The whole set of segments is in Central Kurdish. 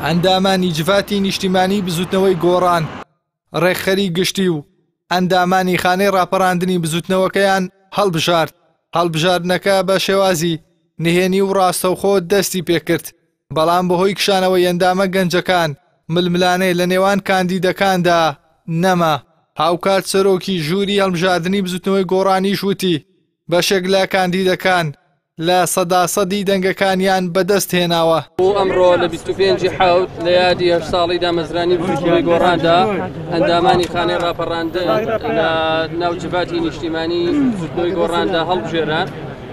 ئەندامانی جڤاتی نیشتیمانی بزوتنەوەی گۆڕان، ڕێکخەری گشتی و ئەندامانی خانەی ڕاپەڕاندنی بزوتنەوەکەیان هەڵبژارد. هەڵبژاردنەکە بە شێوازی نهێنی و ڕاستەوخۆ دەستی پێکرد، بەڵام بەهۆی کشانەوەی ئەندامە گەنجەکان، ململانێ لە نێوان کاندیدەکاندا نەما. هاوکات سەرۆکی ژووری هەڵبژاردنی بزوتنەوەی گۆڕانیش وتی، بەشێک لە کاندیدەکان 100% دەنگەکانیان بەدەست هێناوە. ئەمڕۆ لە 25 حوت لە یادی 8 ساڵی دامەزرانی بزوتنەوەی گۆڕاندا ئەندامانی خانەی ڕاپەڕاندن لە ناو جڤاتی نیشتیمانی بزوتنەوەی گۆڕاندا هەڵبژێران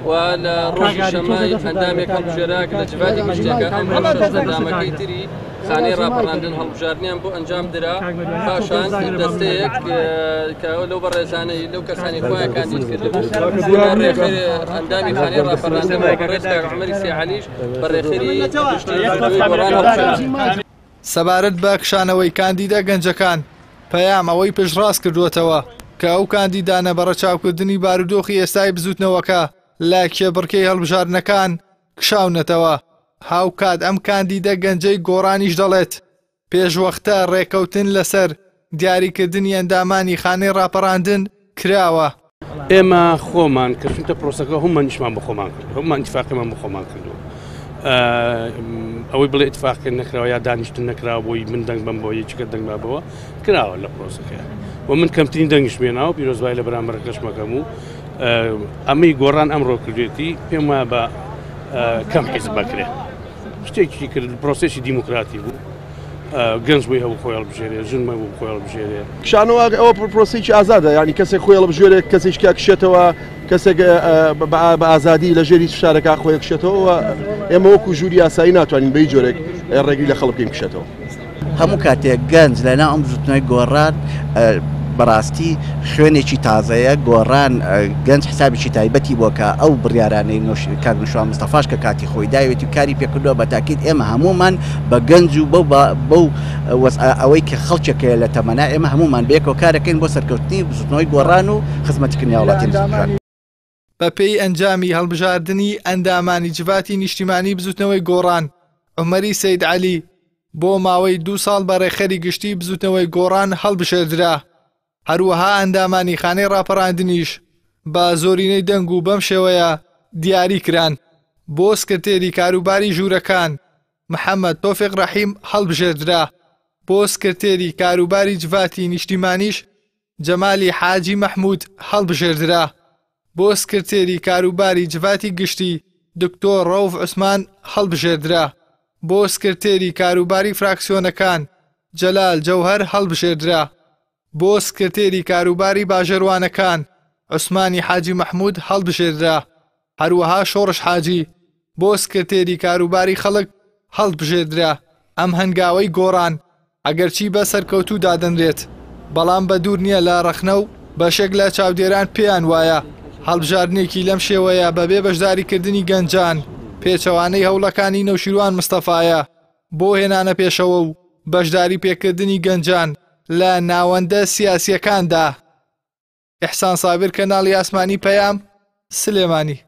و لە ڕۆژی شەممەی ئەندامێک هەڵبژێرا کە لە جڤاتی گشتیەکە ئەمڕۆ 6 ئەندامەکەی تری خانەی ڕاپەڕاندن هەڵبژاردنیان بۆ ئەنجام درا. پاشان دەستەیەک کە لەو بەڕێزانەی لەو کەسانی خۆیان کاندید کردبوو ئەندامی خانەی ڕاپەڕاندن بۆ بەڕێز کاک عومەری سیعەلیش بە ڕێکخەری گشتی بزوتنەوەی گۆڕان هەڵبژێرا. سەبارەت بە کشانەوەی کاندیدە گەنجەکان، پەیام ئەوەی پشتڕاست کردووەتەوە کە ئەو کاندیدانە بە ڕەچاوکردنی بارودۆخی ئێستای بزوتنەوەکە لە کێبڕکێی هەڵبژاردنەکان کشاونەتەوە. هاوکات ئەم کاندیدە گەنجەی گۆڕانیش دەڵێت، پێشوەختە ڕێکەوتن لەسەر دیاریکردنی ئەندامانی خانەی ڕاپەڕاندن کراوە. ئێمە خۆمان کە چونتە پرۆسەکە هەمومان ئیشمان بە خۆمان کرد، هەمومان ئیتفاقیمان بە خۆمان کردووە. ئەوەی بڵێ ئیتفاقی نەکراوە یا دانیشتن نەکراوە بۆی من دەنگ بەم بۆ یەکێکە دەنگ بابەوە کراوە لە پرۆسەکەیان و من کەمترین دەنگیش مێناوە، پیرۆزبای لە بەرامبەرەکەشمەکەم و ئەمەی گۆڕان ئەمڕۆ کردوێتی پێم وایە بە کەم حیزب بکرێ. شتێکی کرد پرۆسێسی دیموکراتی بوو، گەنج بووی هەبوو خۆی هەڵبژێرێ، ژن بوو خۆی هەڵبژێرێ. کشانەوە ئەوە پرۆسێکی ئازادە، یعنی کەسێک خۆی هەڵبژێرێ، کەسێک کە کشێتەوە، کەسێک بە ئازادی لە ژێر هیچ فشارێکا خۆی کشێتەوە. ئێمە وەکو ژووری یاسایی ناتوانین بە هیچ جۆرێک ڕێگری لە خەڵک بکەین کشێتەوە. هەموو کاتێک گەنج لەناو ئەم بزوتنەوەی گۆڕان بەڕاستی خوێنێکی تازەیە، گۆڕان گەنج حسابێکی تایبەتی بۆ کە ئەو بڕیارانەی کاک نوشیروان مستەفاش کە کاتی خۆی داوێتی و کاری پێکردووە، بە تاکید ئێمە هەمومان بە گەنج و بەو ئەوەی کە خەڵکێکەیە لە تەمەنا، ئێمە هەمومان بەیەکەوە کارەکەین بۆ سەرکەوتنی بزوتنەوەی گۆڕان و خزمەتکردنی هاوڵاتیانی بزوتنەوە. بەپێی ئەنجامی هەڵبژاردنی ئەندامانی جڤاتی نیشتیمانی بزوتنەوەی گۆڕان، عومەری سەید عەلی بۆ ماوەی 2 ساڵ بە ڕێکخەری گشتی بزوتنەوەی گۆڕان هەڵبژێردرا. هەروەها ئەندامانی خانەی ڕاپەڕاندنیش بە زۆرینەی دەنگ و بەم شێوەیە دیاری کران. بۆ سکرتێری کاروباری ژوورەکان محەممەد تۆفیق ڕەحیم هەڵبژێردرا. بۆ سکرتێری کاروباری جڤاتی نیشتیمانیش جەمالی حاجی مەحمود هەڵبژێردرا. بۆ سکرتێری کاروباری جڤاتی گشتی دکتۆر ڕەوف عوسمان هەڵبژێردرا. بۆ سکرتێری کاروباری فراکسیۆنەکان جەلال جەوهەر هەڵبژێردرا. بۆ سکرتێری کاروباری باژێروانەکان عوسمانی حاجی مەحمود هەڵبژێردرا. هەروەها شۆڕش حاجی بۆ سکرتێری کاروباری خەڵک هەڵبژێردرا. ئەم هەنگاوەی گۆڕان ئەگەرچی بە سەرکەوتوو دادەنرێت، بەڵام بە دوور نییە لە ڕەخنە و بەشێک لە چاودێران پێیان وایە هەڵبژاردنێکی لەم شێوەیە بەبێ بەشداریکردنی گەنجان پێچەوانەی هەوڵەکانی نەوشیروان مستەفایە بۆ هێنانە پێشەوە و بەشداری پێکردنی گەنجان لە ناوەندە سیاسیەکاندا. ئیحسان سابیر، کەناڵی ئاسمانی پەیام، سلێمانی.